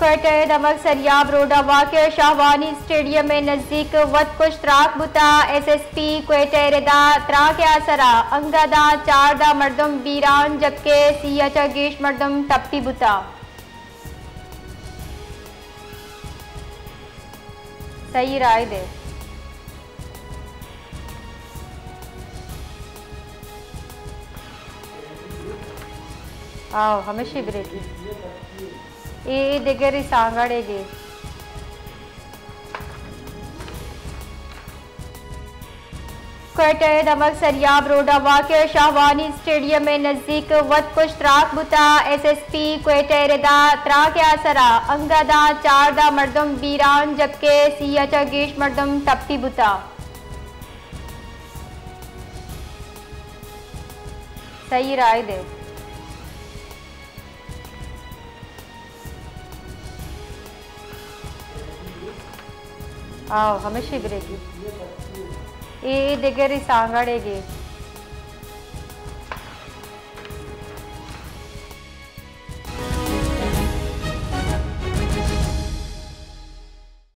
کوئٹہ ءِ دمگ سریاب روڈ ءَ واقع شاہوانی اسٹیڈیم ءِ نزیک وت کش تراک بوتا۔ ایس ایس پی کوئٹہ ءِ ردا تراک ءِ آسرا انگہ داں چار داں مردم بیران، جبکہ سی ءَ چہ گیش مردم ٹپی بوتا۔ صحیح رائے دے۔ آؤ، ہمیشی بریکی۔ اے، اے دگری سانگڑے گے۔ کوئٹہ ءِ دمگ سریاب روڈ ءَ واقع شاہوانی اسٹیڈیم ءِ نزیک وت کش تراک بوتا۔ ایس ایس پی کوئٹہ ءِ ردا تراک ءِ آسرا انگہ داں چار داں مردم بیران، جبکہ سی ءَ چہ گیش مردم ٹپی بوتا۔ صحیح رائے دے۔ آؤ، ہمیشی بریکی۔ اے، اے دگری سانگڑے گے۔